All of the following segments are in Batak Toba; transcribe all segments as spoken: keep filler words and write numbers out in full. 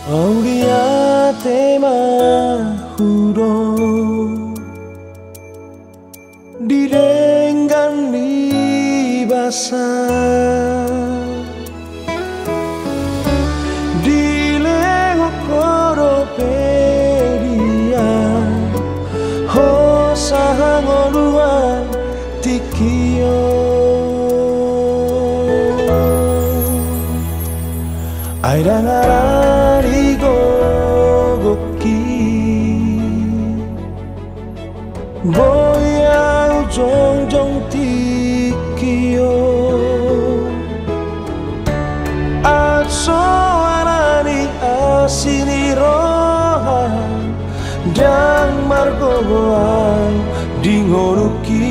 Mauliate ma hudok di denggan ni basa. Dilehon Ho dope dia hosa hangoluan tingki on. Ai ndang alani gogongki boi ahu jongjong tingki on. Ai so alani asi ni roham ndang margogoan di ngolungki.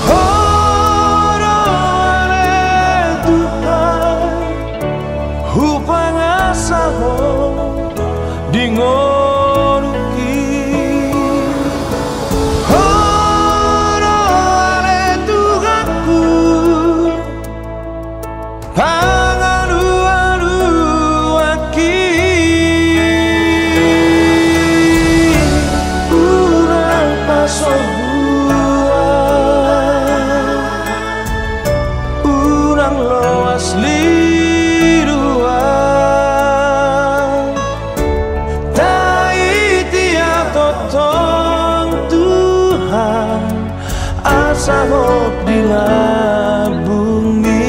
Ho do ale Tuhan, hupangasahon di ngolungki. Ho do ale Tuhanku, pangalualuanki. Unang pasobuan, unang loas liluan. Taitia tongtong Tuhan, asa hot di lambungmi.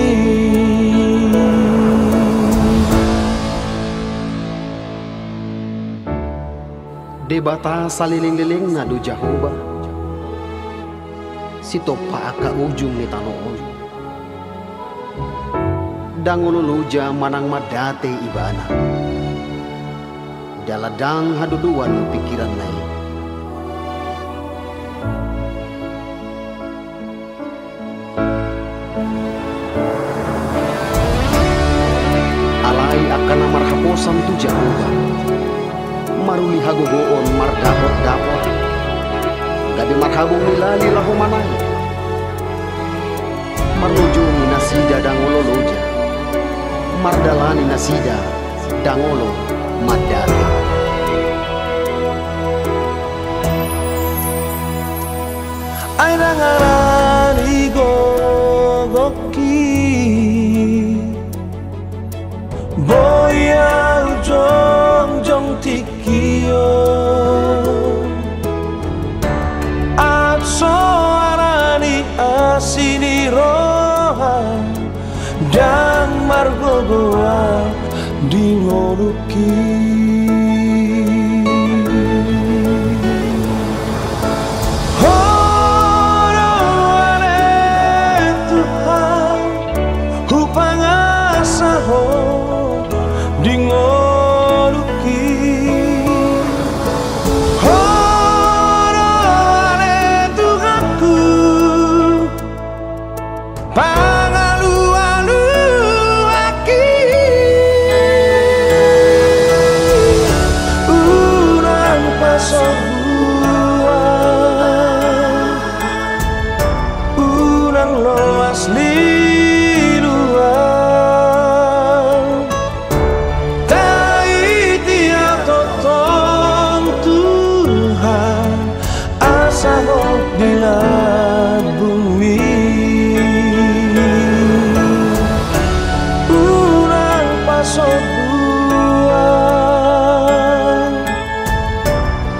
Debata salelenglelengna do Jahowa, sitompa angka ujung ni tano on. Ndang olo loja manang mandate Ibana. Jala ndang hadodoan pingkiranna i. Alai angka na marhaposan tu Jahowa, maruli hagogoon mardapotdapot, gabe marhabong ni lali laho manang. Marlojong i nasida ndang olo loja, mardalani nasida ndang olo mandate. Ai ndang alani gogongki boi ahu jongjong tingki on. Ai so alani asi ni roham ndang margogoan di ngolungki. Ho do ale Tuhan, hupangasahon di ngolungki. Ho do ale Tuhanku, pangalualuanki. Unang pasobuan, unang loas liluan. Taitia tongtong Tuhan, asa hot di lambungmi. Unang pasobuan,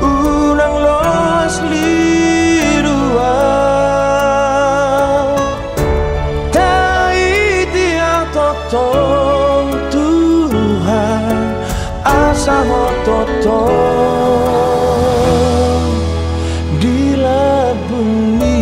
unang loas liluan. Taitia tongtong Tuhan, asa hot tongtong di lambungmi.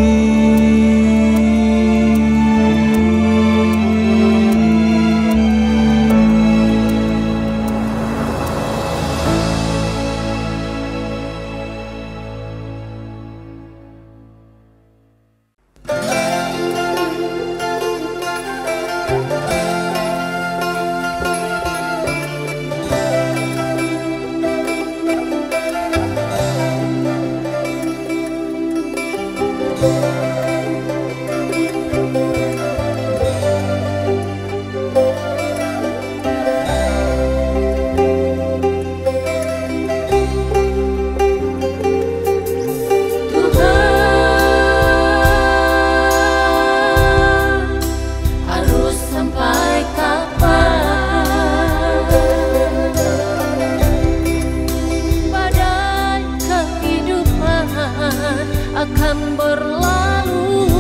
akan berlalu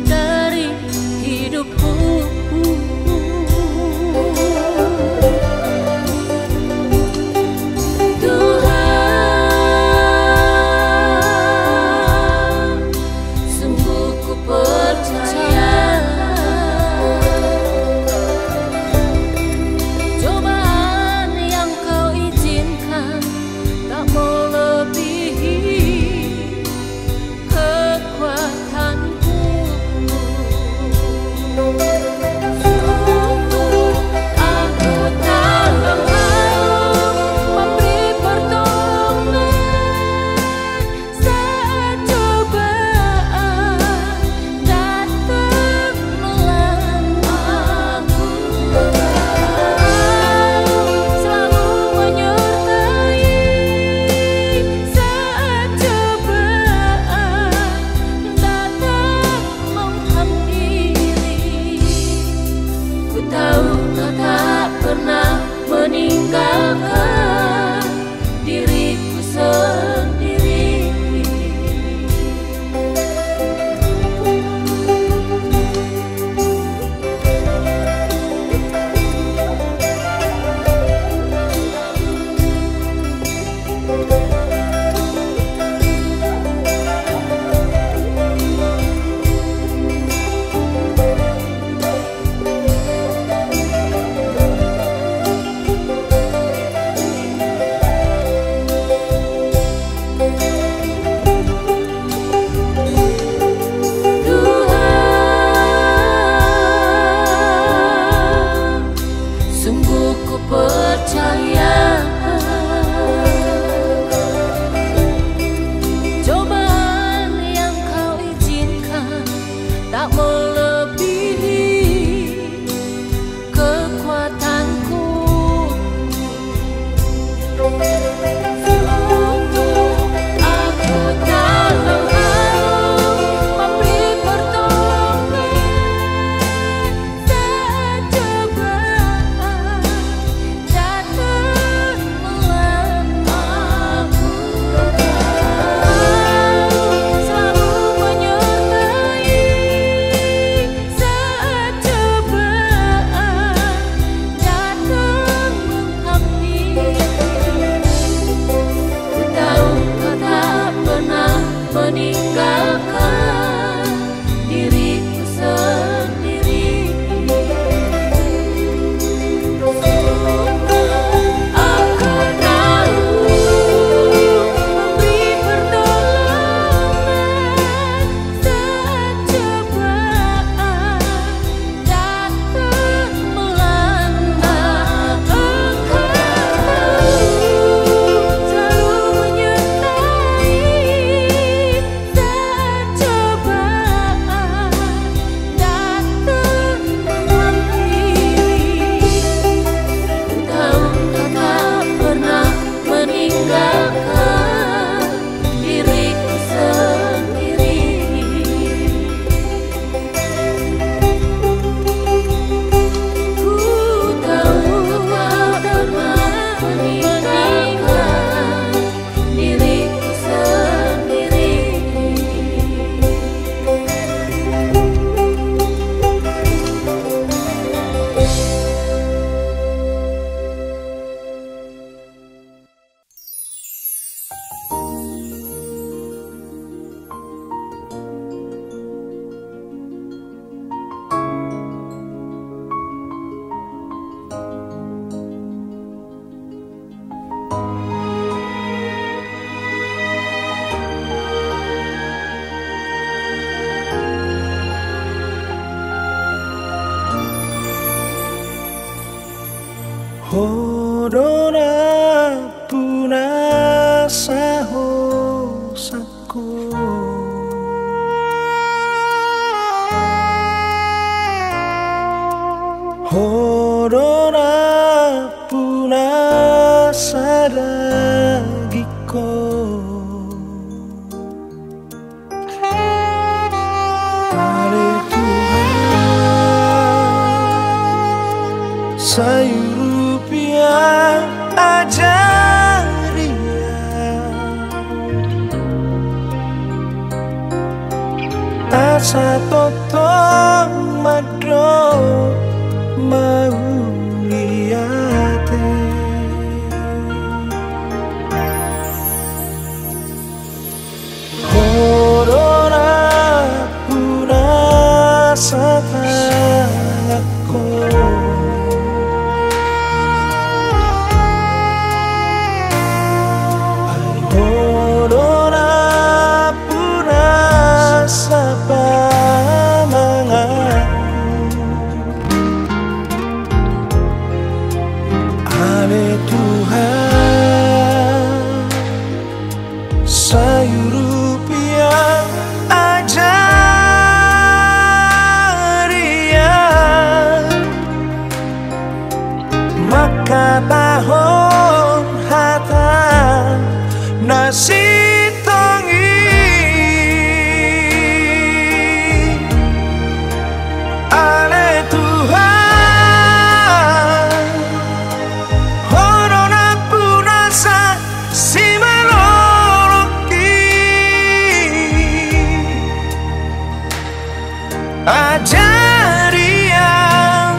dari hidupku. Tuhan, sungguh ku percaya, cobaan yang Kau izinkan tak melebihi kekuatanku. Sungguh aku tak mampu memberi pertolongan saat cobaan datang melanda aku. Selalu menyertai saat cobaan datang menghampiri. Ku tahu Kau tak pernah meninggalkan diriku sendiri. Tuhan, sungguh ku percaya, cobaan yang Kau izinkan tak melebihi kekuatanku. Sungguh aku tak mampu memberi pertolongan saat cobaan datang melanda aku. Selalu menyertai saat cobaan datang menghampiri. Ku tahu Kau tak pernah meninggalkan diriku sendiri. Aku tahu memberi pertolongan saat cobaan datang melanda engkau. Selalu menyertai saat cobaan datang menghampiri. Ku tahu Kau tak pernah meninggalkan diriku sendiri. Ku tahu Kau tak pernah meninggalkan diriku sendiri. Ho do nampuna sahosanku. Ho do nampuna sadagingku. Ale Tuhan, sai urupi au, ajari au. Satongtong mandok mauliate. Ho do nampuna satanganhon. Ai ho do nampuna sapamanganku. Ale Tuhan, sai urupi au, ajari au mangkatahon hata na sintong i. Ale Tuhan, ho do nampuna simalolongki. Ajari au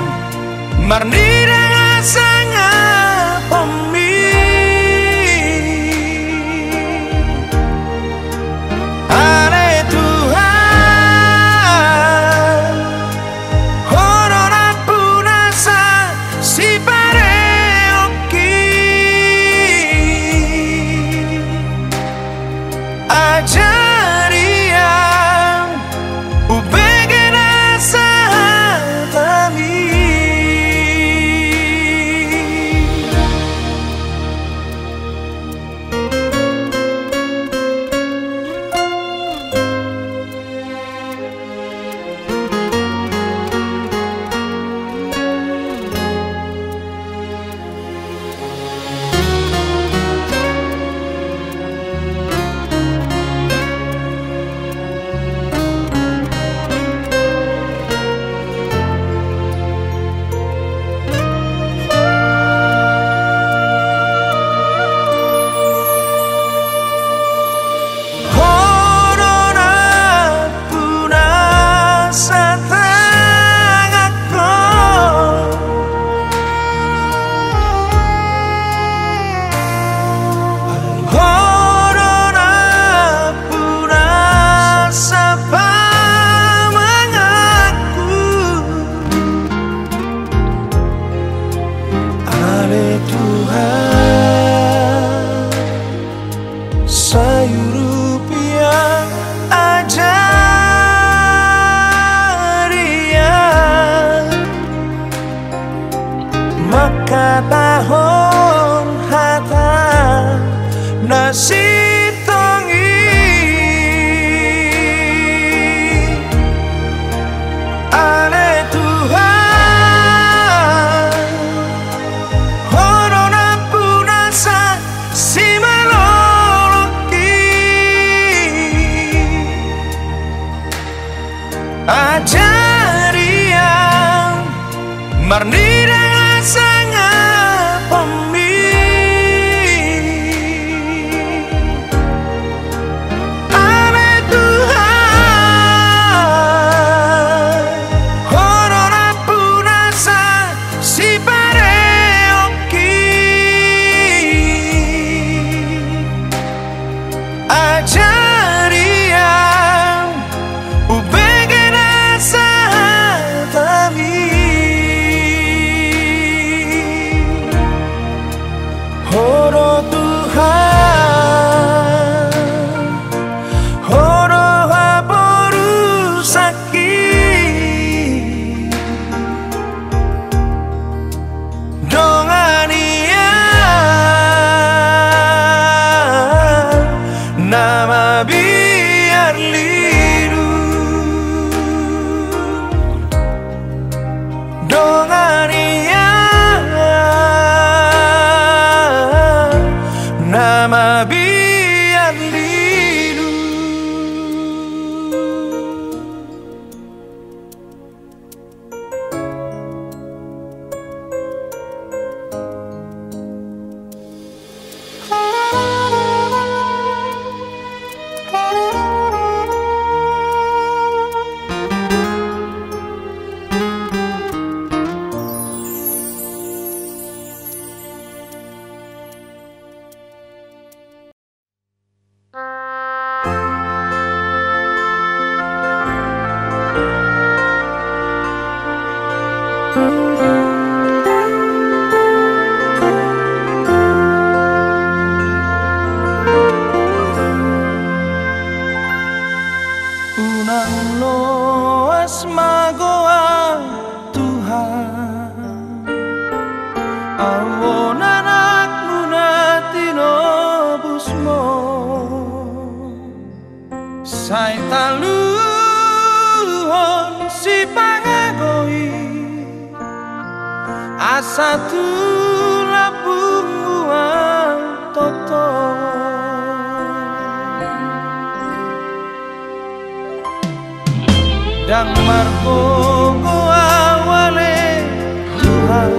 marnida hasangapon mi. Ale Tuhan, ho do nampuna sipareonki. Ajari au umbege nasa hatami. Ho do nampuna satanganhon. Ho do nampuna sapamanganku. Ale Tuhan, sai urupi au, ajari au mangkatahon hata na sintong i. Ale Tuhan, ho do nampuna simalolongki. Ajari au marnida hasangapon mi. Ale Tuhan, ho do nampuna sipareonki. Ajari au umbege nasa hatami. Ho do Tuhan, ho do haporusangki. Dongani au na mabiar lilu. Dongani au na mabiar lilu. Mago Au Tuhan, Au on anakmu na tinobusmon. Sai taluhon sipangago i, asa tu lambungmu Au tongtong. Ndang margogo Au ale Tuhan,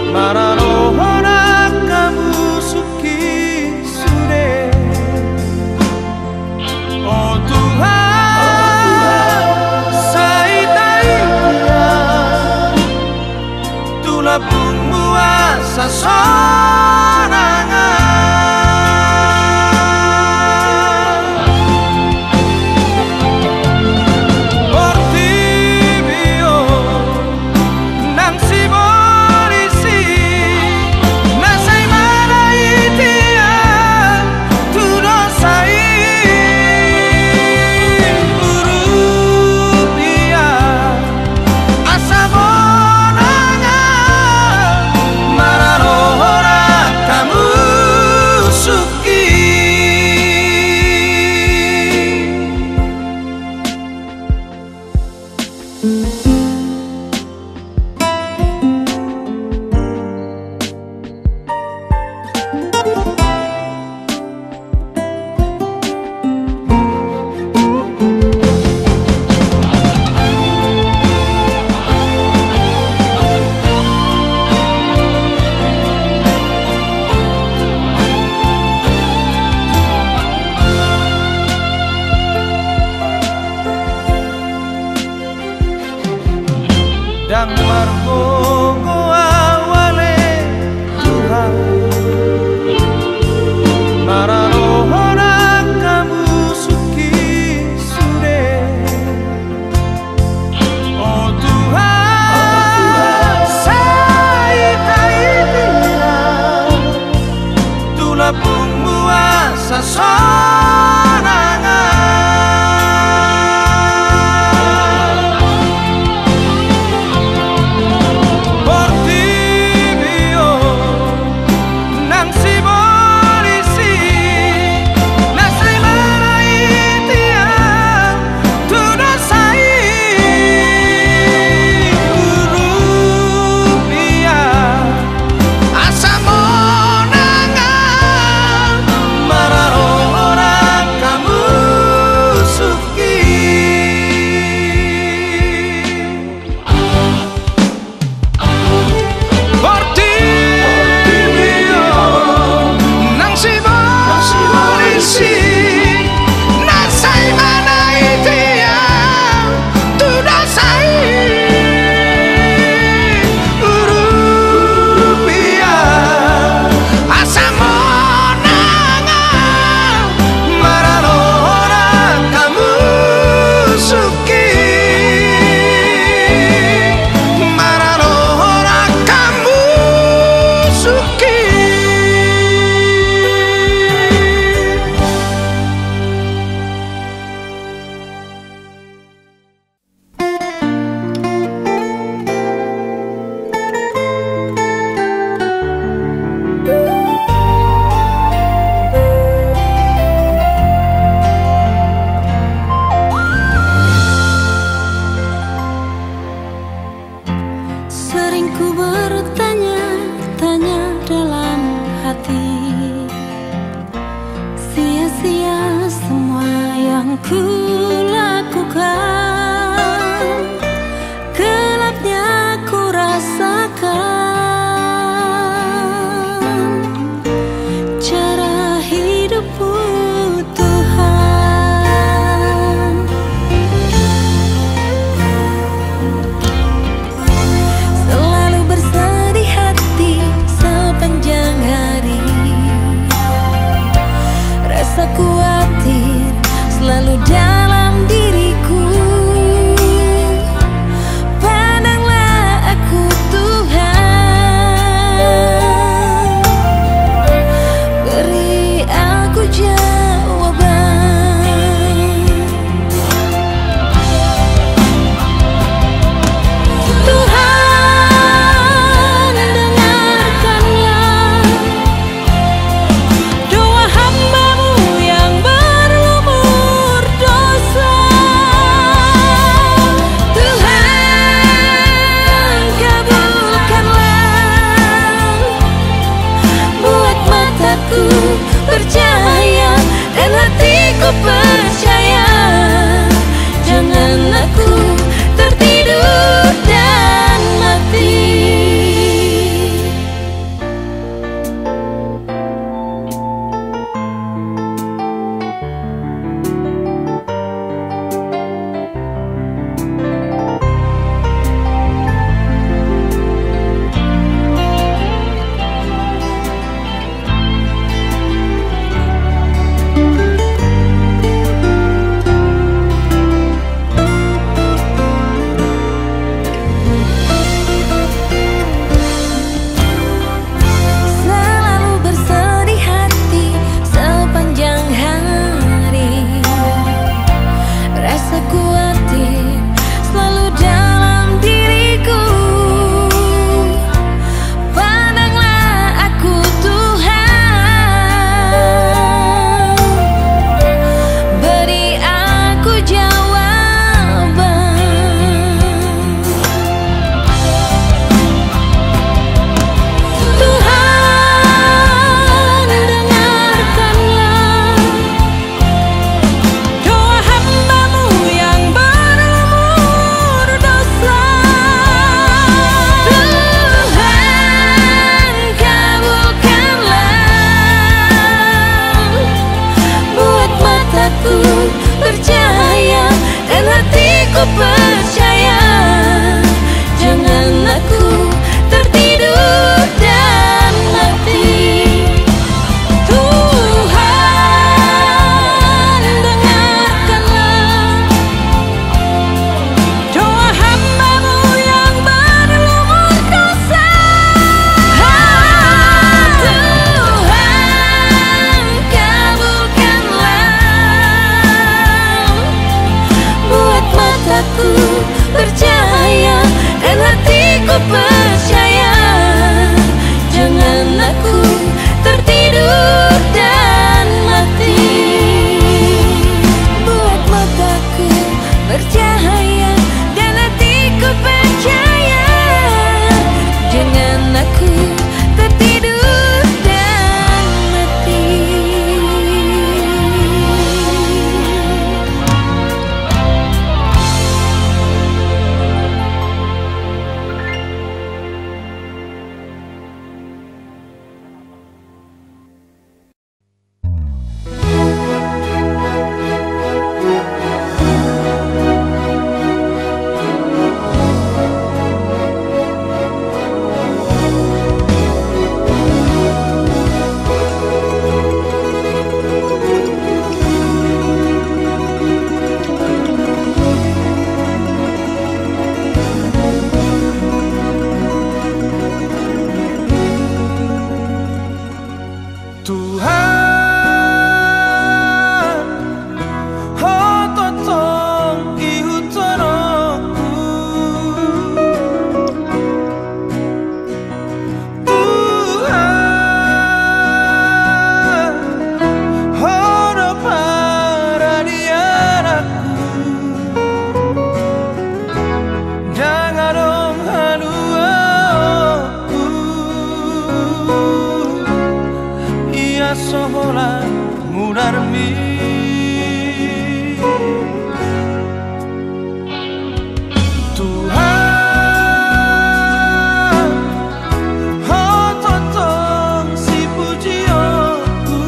maradophon angka musuk i sude. O Tuhan, sai taida tu lambungmu asa sonang Au. Portibi on nang sibolis i, na sai manaiti Au tu dosa i. Urupi Au asa monang Au, maradophon angka musuk i. Ndang margogo Au ale Tuhan, maradophon angka musuk i sude. O Tuhan, sai taida Au tu lambungmu asa sonang Au. Portibi on nang sibolis i, na sai manaiti Au tu dosa i. Urupi Au asa monang Au, maradophon angka musuk i. Portibi on nang sibolis i, na sai manaiti Au tu dosa i. Urupi Au asa monang Au, maradophon angka musuk i. Maradophon angka musuk i. Sering ku bertanya-tanya dalam hati, sia-sia semua yang ku lakukan, gelapnya ku rasakan cara hidupku, Tuhan. Selalu bersedih hati sepanjang hari, rasa khawatir selalu dalam diriku. Tuhan, Ho tongtong sipujionku.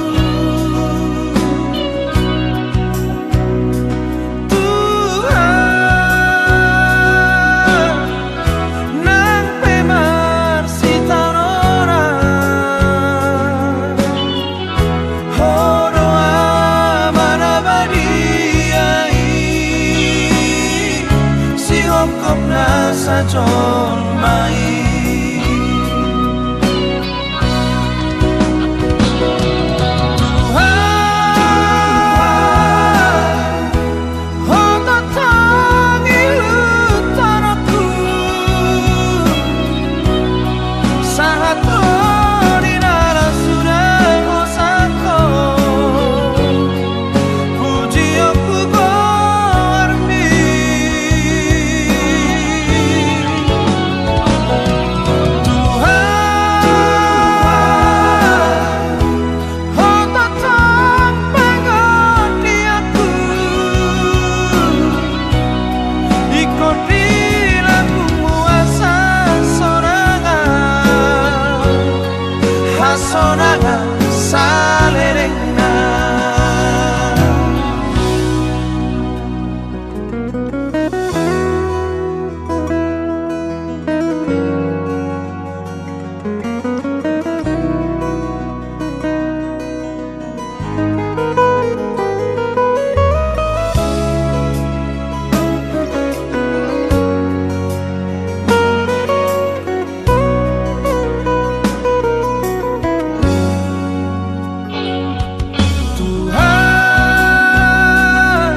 Tuhan, nang pe marsitaonon. Ho do Ama na badia i, sihophop nasa jolma i. Tuhan, Ho tongtong ihuthononku, sahat ro di na las suda hosangkon, pujionku goarmi. Tuhan, Ho tongtong pangodianku, ingkon di lambungmu asa sonangan, hasonangan salelengna. Tuhan,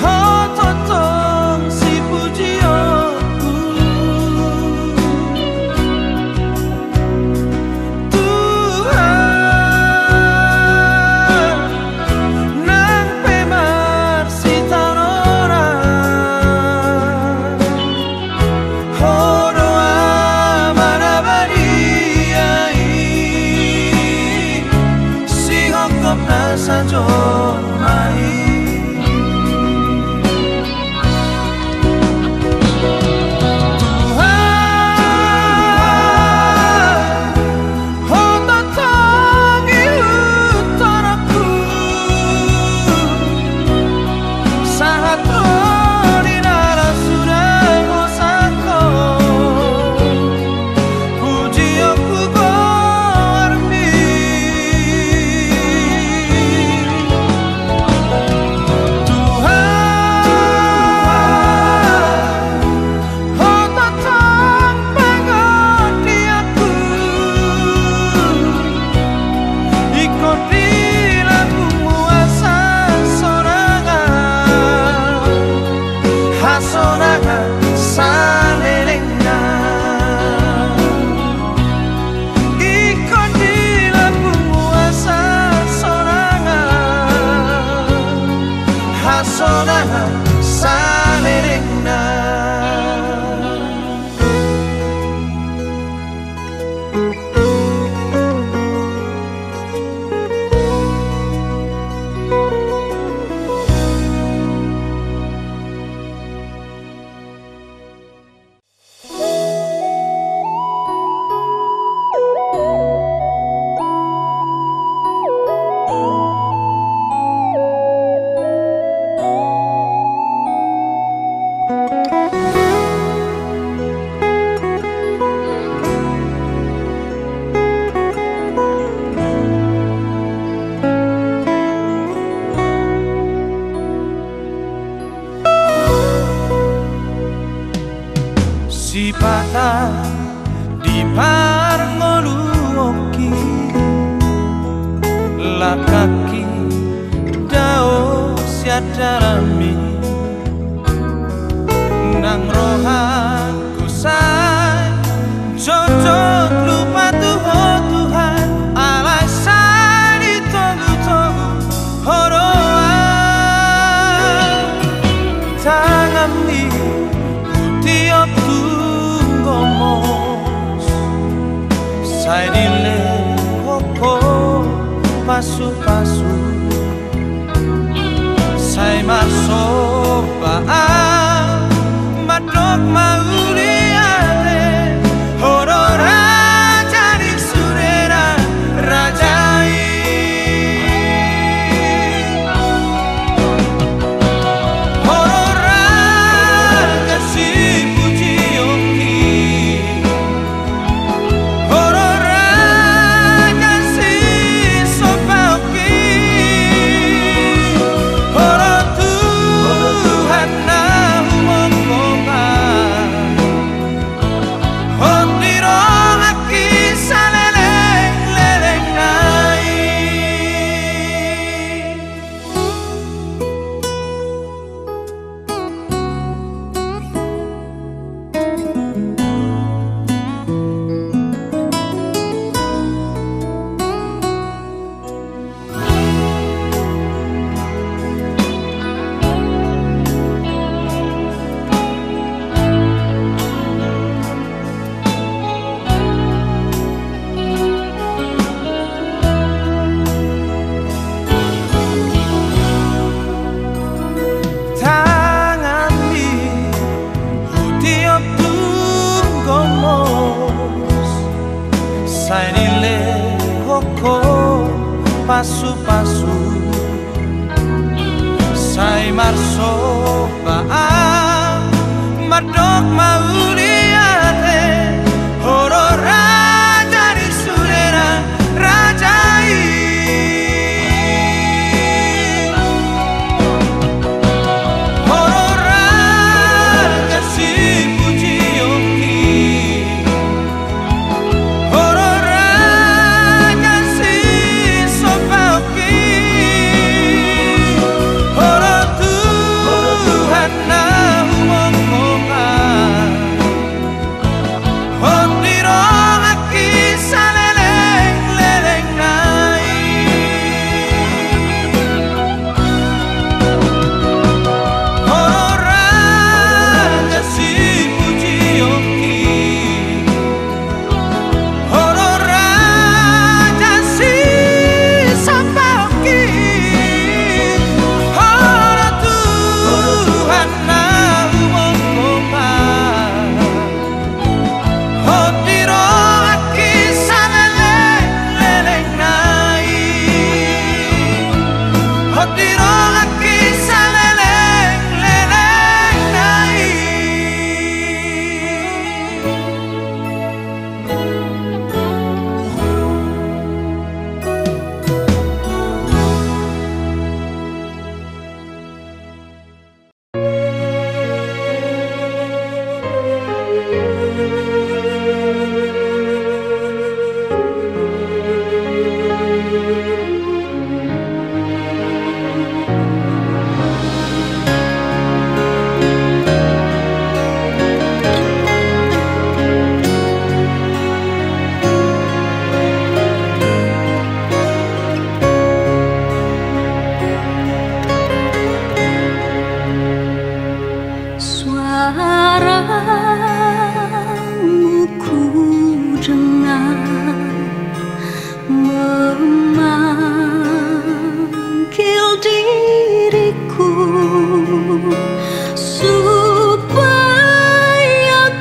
Ho tongtong sipujionku. Tuhan, nang pe marsitaonon. Ho do Ama na badia i, sihophop nasa jolma i. Tuhan, Ho tongtong ihuthononku, sahat ro di na las suda hosangkon, pujionku goarmi. Tuhan, Ho tongtong pangodianku, ingkon di lambungmu asa sonangan, hasonangan salelengna. Ingkon di lambungmu asa sonangan, hasonangan salelengna. Sipata di parngoluonki, langkangki dao sian dalanmi, nang rohangku sai jotjot lupa tu Ho Tuhan, alai sai ditogutogu Ho do Ama. Tanganmi hutiop tu gomos, sai dilehon Ho pasupasu. Au mandok mauliate, ho do raja ni sudena raja i. Ho do raja sipujionki. Ho do raja sisombaonki. Ho do Tuhan na humongkop. Ho di rohangki salelenglelengna i. Tanganmi hutiop tu gomos, sai nilehon ho pasupasu. Sai marsomba au mandok mauliate, ho do raja ni sudena raja i. Ho do raja sipujionki. Ho do raja sisombaonki. Ho do Tuhan na humongkop. Ho di rohangki salelenglelengna i. Ho do raja sipujionki. Ho do raja sisombaonki. Ho do Tuhan na humongkop. Ho di rohangki salelenglelengna i. Ho di rohangki salelenglelengna i. Suaramu kudengar memanggil diriku, supaya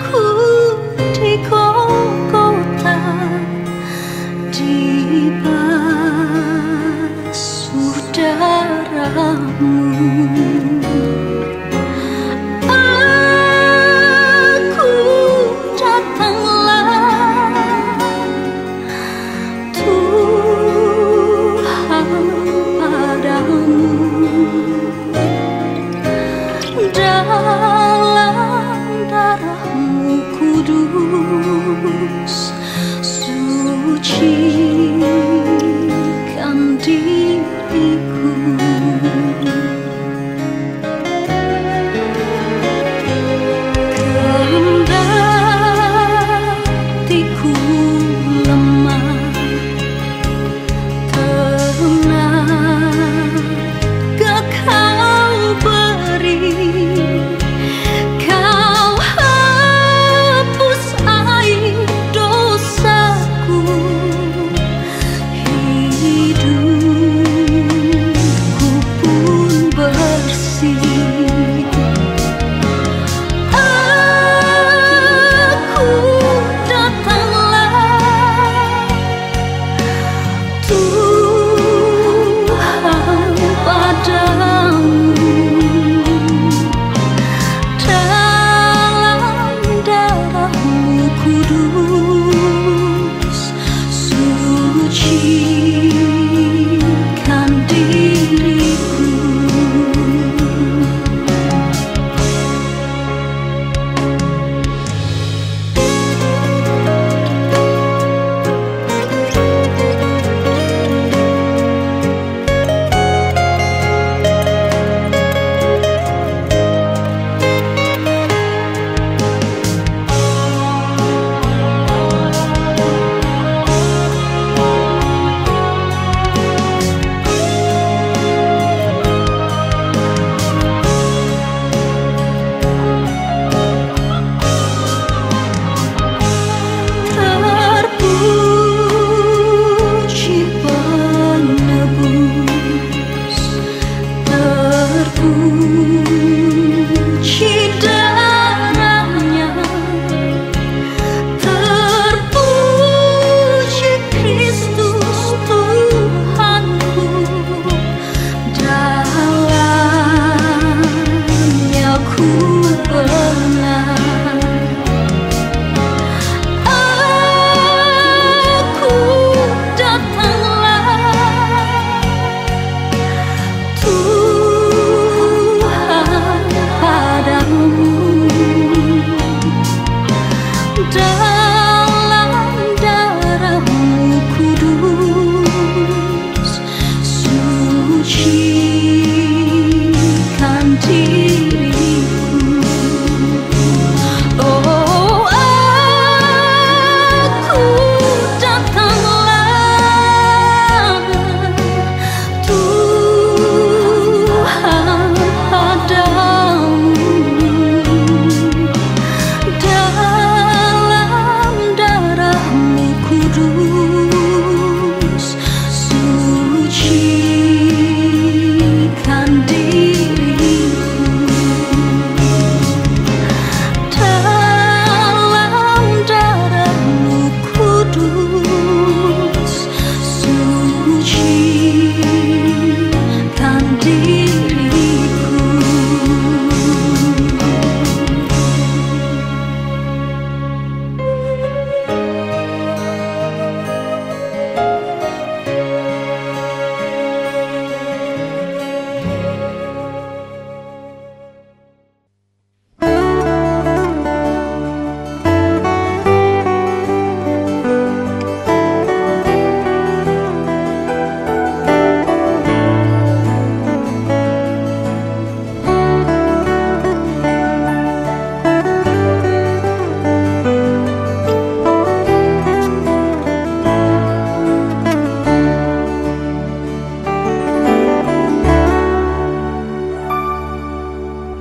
ku di Golgota dibasuh darahmu. Aku datanglah, Tuhan, padamu, dalam darahmu kudus, sucikan diriku. Sucikan diriku. Oh, aku datanglah, Tuhan, padamu. Dalam darah-Mu kudus, sucikan diriku. Dalam darah-Mu kudus, sucikan diriku.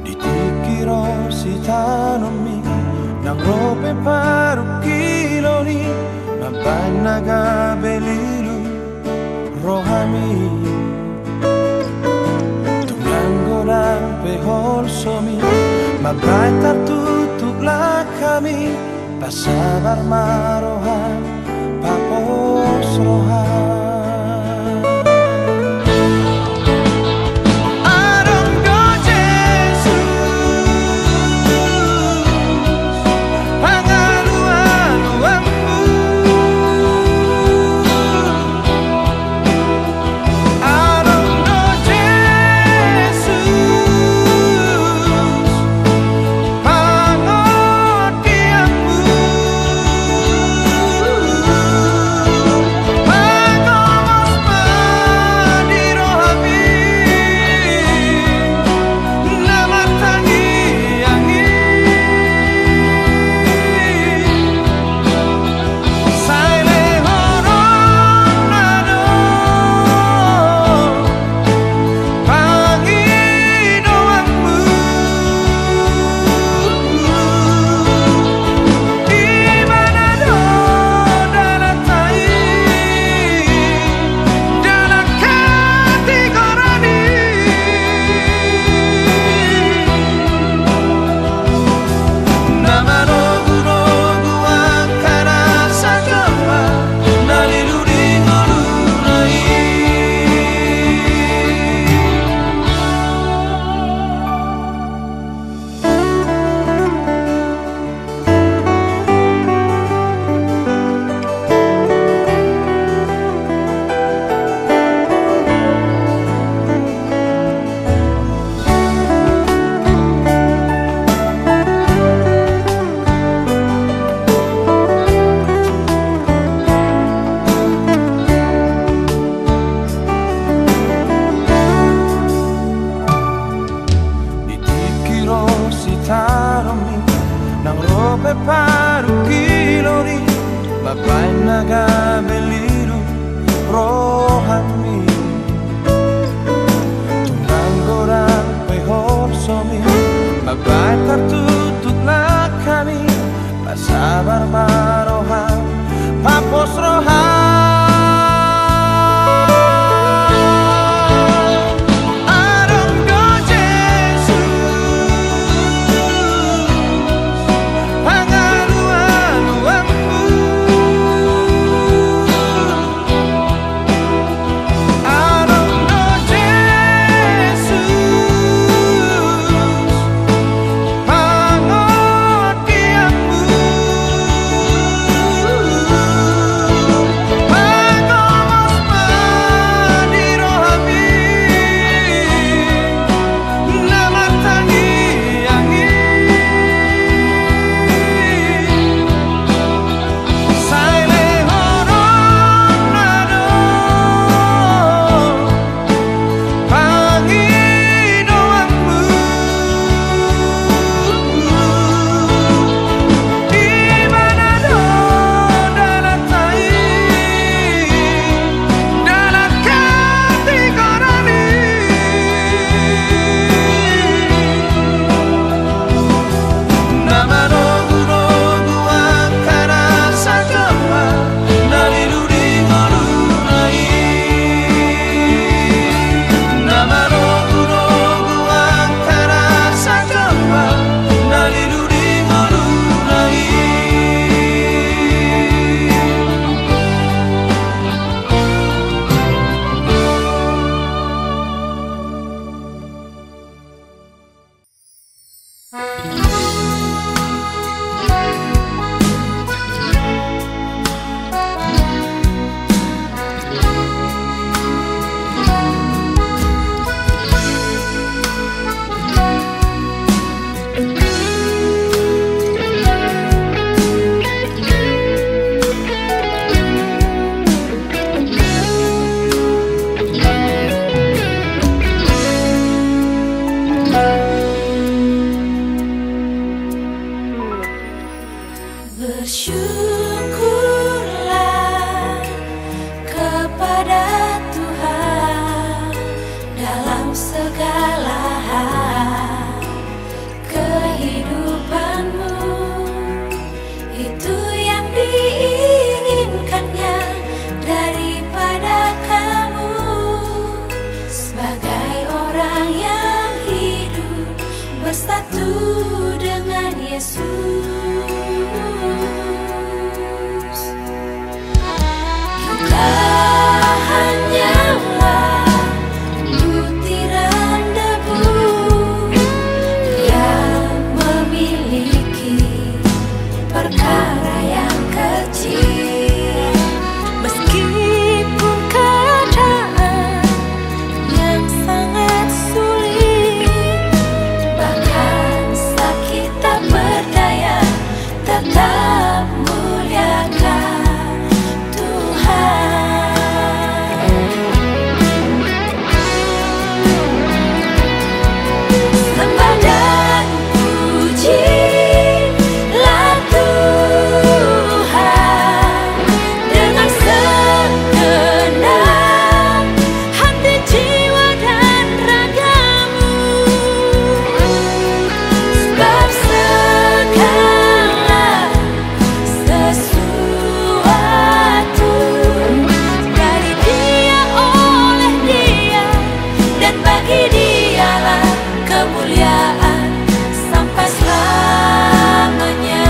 Di tingki ro sitanomMi, nang ro pe parungkilonMi, mambaen na gabe lilu rohaMi. Tung nang godang pe holsoMi, mambaen tartutup langkami, pasabar ma rohaM, papos rohaM. Adong do Jesus pangalualuanmu. Adong do Jesus pangondianmu. Segala hal kehidupanmu, itu yang diinginkannya daripada kamu. Sebagai orang yang hidup bersatu dengan Yesus. Kita hanyalah butiran debu yang memiliki perkara yang kecil. Meskipun keadaan yang sangat sulit, bahkan sakit tak berdaya, tetap muliakan Tuhan. Sembah dan pujilah Tuhan dengan segenap hati, jiwa, dan ragamu. Sebab segala sesuatu dari Dia, oleh Dia, dan bagi Dialah kemuliaan sampai selamanya.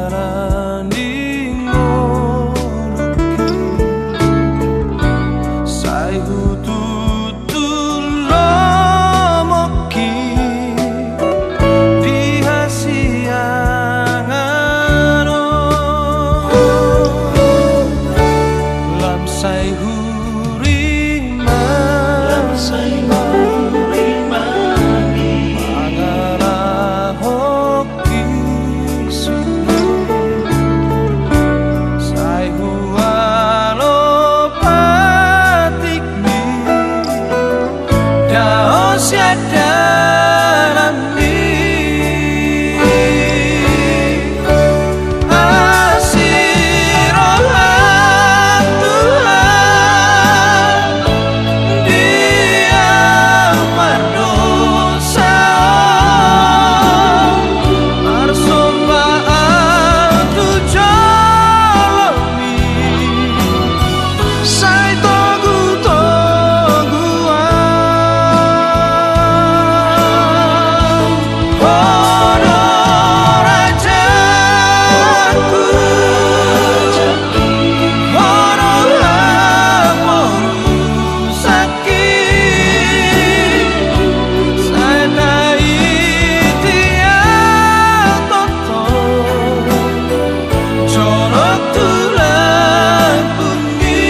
Ala ni ngolungki, sai hututu lomoki di hasiangan on. Lam sai hurimani, lam sai hurimani, mangalahon Sai hualo patikmi, dao sian dalanmi. Asi roham Tuhan, di au mardosa. Marsomba au tu jolomi, sai togu-togu au. Ho do rajaku, ho do hamoru. Sai taiti au toto, jonok tu lambungmi.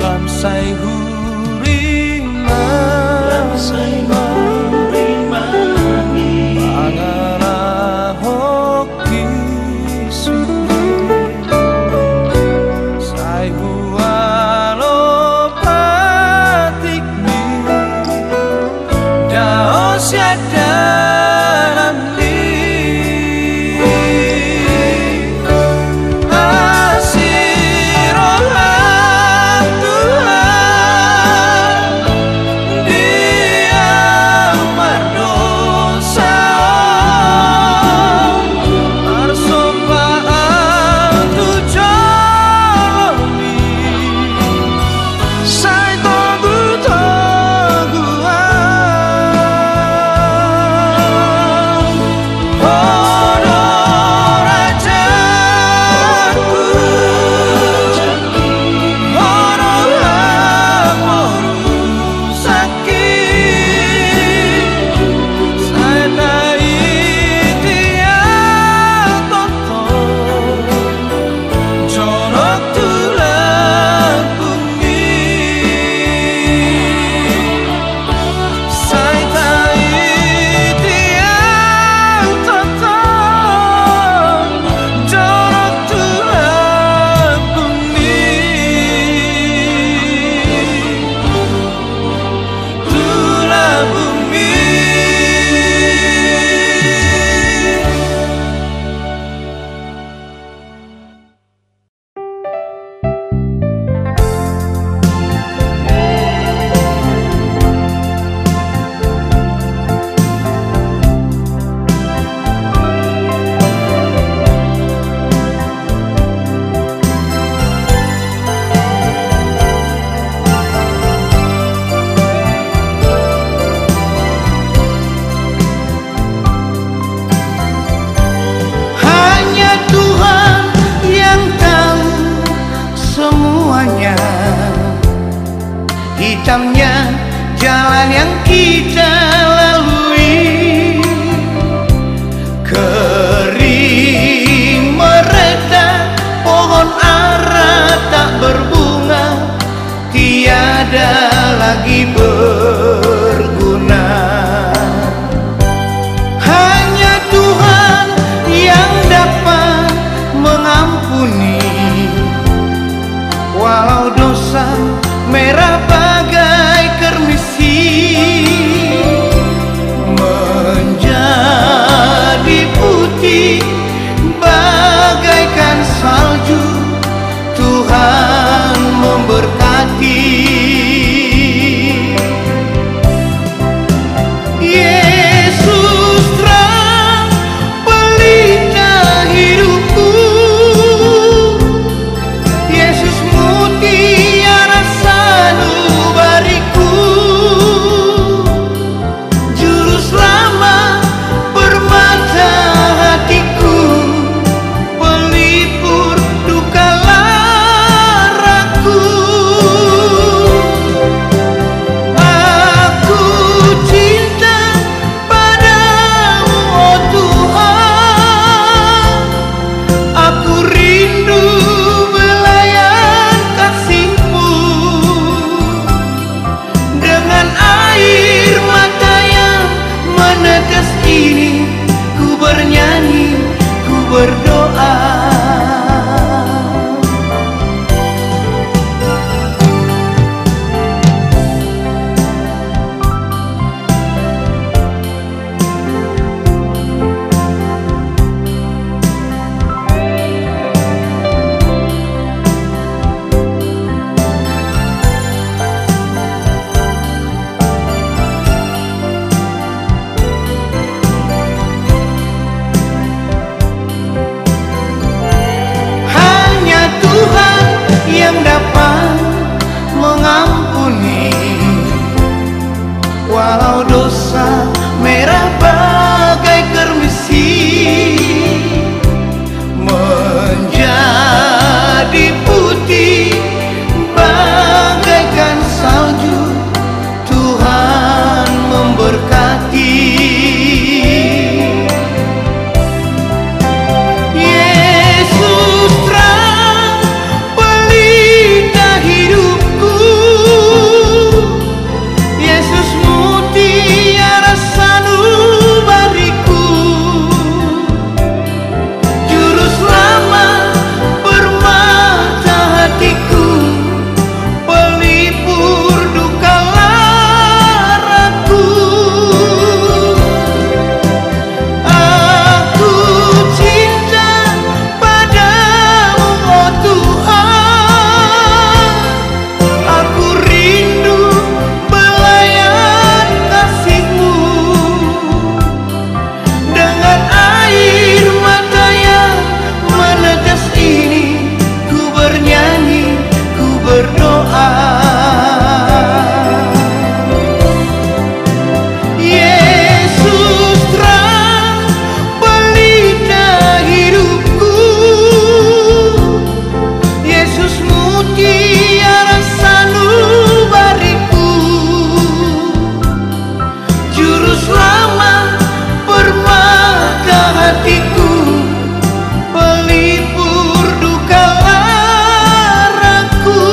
Lam sai hurimani, lam sai hurimani, mangalahon Tuhan. Sai hualo patikmi, dao sian dalanmi. Asi roham Tuhan, di au mardosa. Marsomba au tu jolomi, sai togu-togu au. Ho do rajaku, ho do hamoru. Sai taiti au toto, jonok tu lambungmi. Sai taiti au toto, jonok tu lambungmi. Hanya Tuhan yang tahu semuanya. Hitamnya jalan yang kita lalui, kering meretak pohon ara tak berbunga, tiada lagi berguna. Hanya Tuhan yang dapat mengampuni. Walau dosa merah bagai kermisi, menjadi bagaikan salju, Tuhan memberkati. Yesus terang pelita hidupku, Yesus mutiara sanubariku, juru selamat permata hatiku, pelipur duka laraku. Aku cinta padamu, oh Tuhan, aku rindu belayan kasih-Mu. Dengan air mata yang menetes ini, ku bernyanyi, ku berdoa. Hanya Tuhan yang dapat mengampuni, walau dosa merah bagai kermisi, menjadi putih bagaikan salju. Tuhan memberkati. Yesus terang pelita hidupku, Yesus mutiara sanubariku, juru selamat permata hatiku, pelipur duka laraku. Aku cinta padamu, oh Tuhan, aku rindu belayan kasih-Mu. Dengan air mata yang menetes ini, ku bernyanyi, ku berdoa. Yesus terang pelita hidupku, Yesus mutiara sanubariku, juru selamat permata hatiku, pelipur duka laraku.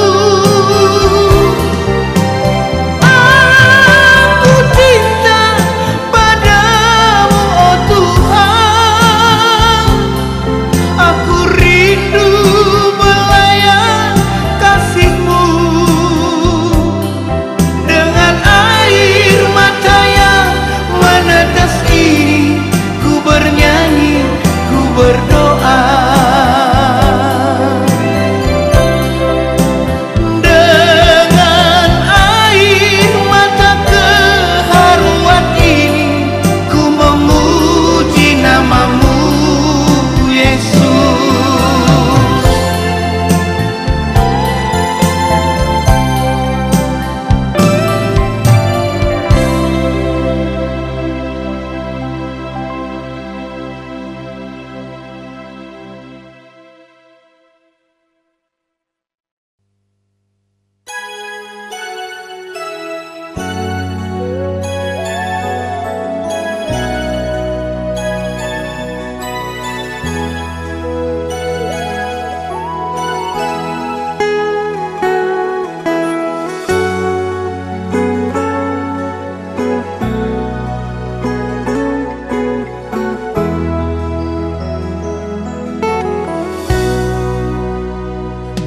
Aku cinta padamu, oh Tuhan, aku rindu belayan kasih-Mu. Dengan air mata yang menetes ini, ku bernyanyi, ku berdoa. Dengan air mata keharuan ini, ku memuji nama-Mu, Yesus.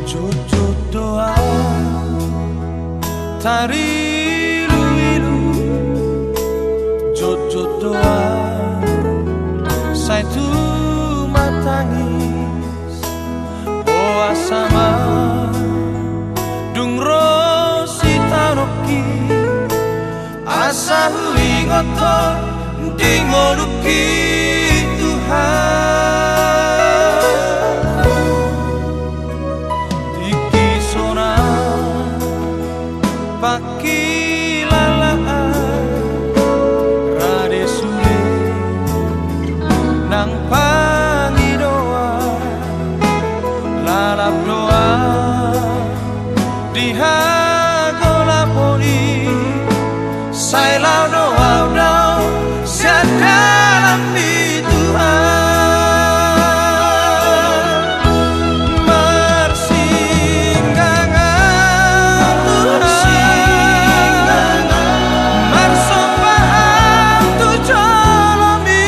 Jotjot do ahu tariluilu, jotjot do ahu sai tu Ngoto di ngolungki Tuhan. Tingki sonang pangkilalaan, rade sude nang pangidoan, lalap do au di hagolapon i, sai laho do au dao sian dalan ni Tuhan. Marsinggangan Tuhan, marsomba au tu jolomi,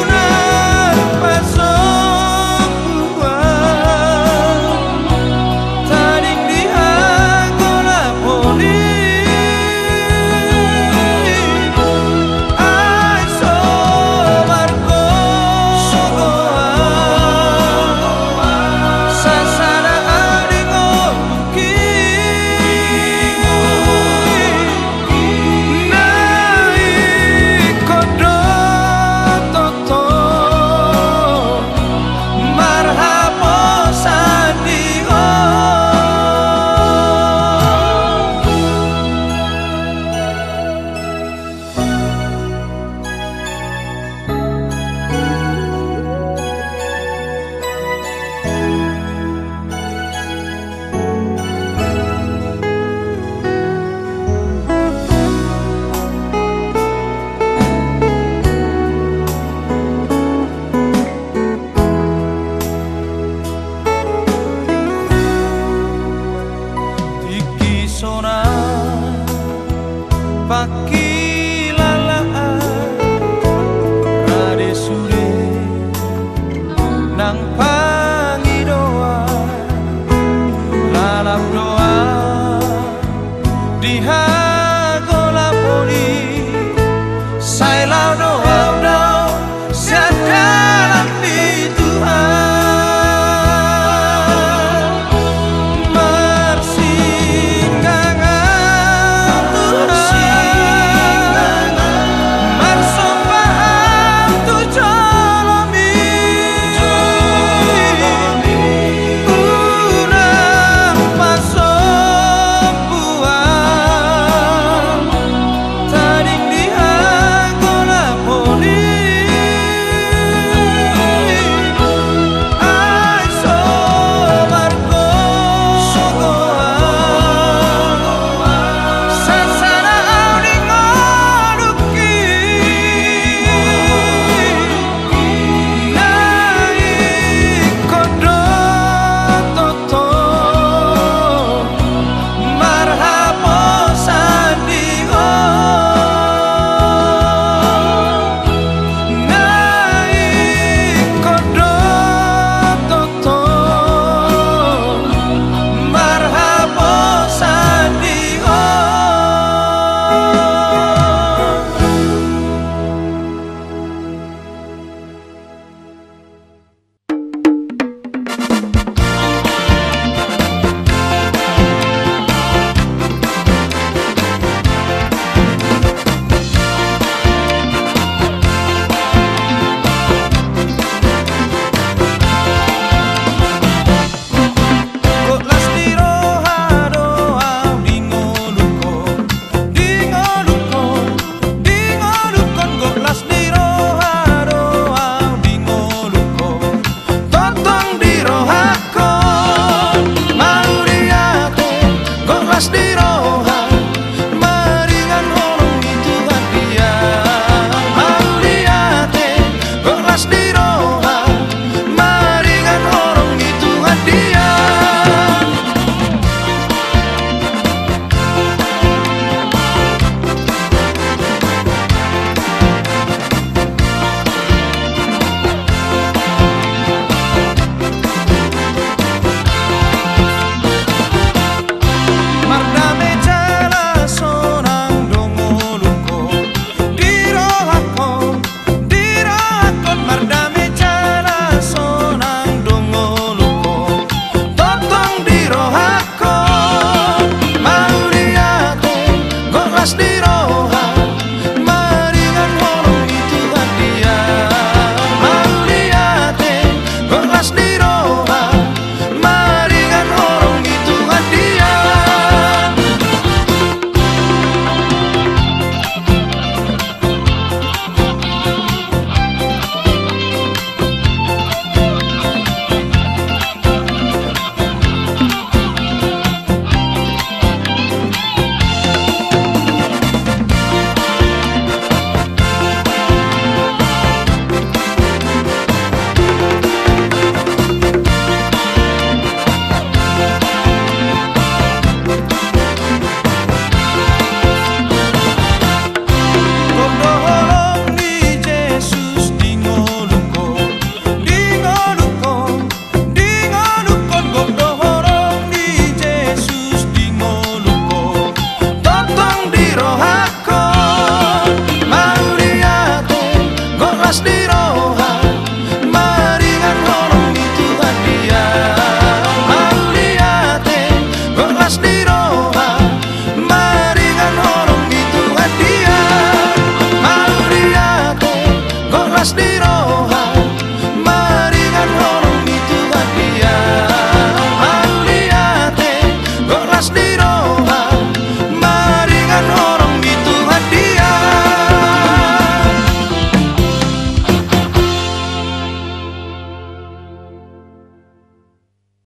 unang pasombu au tading di hagolapon i. Ai so margogoan sasada au di ngolungki. Na ingkon do tongtong marhaposan di ho. Tingki sonang pangkilalaan, rade sude nang pangidoan, lalap do au di hagolapon i, sai laho do au dao sian dalan ni Tuhan. Marsinggangan Tuhan, marsomba au tu jolomi, unang pasombu au tading di hagolapon las ni roha, maringan holong ni Tuhan dia. Mauliate, gok las ni roha, maringan holong ni Tuhan dia. Mauliate, gok las ni roha.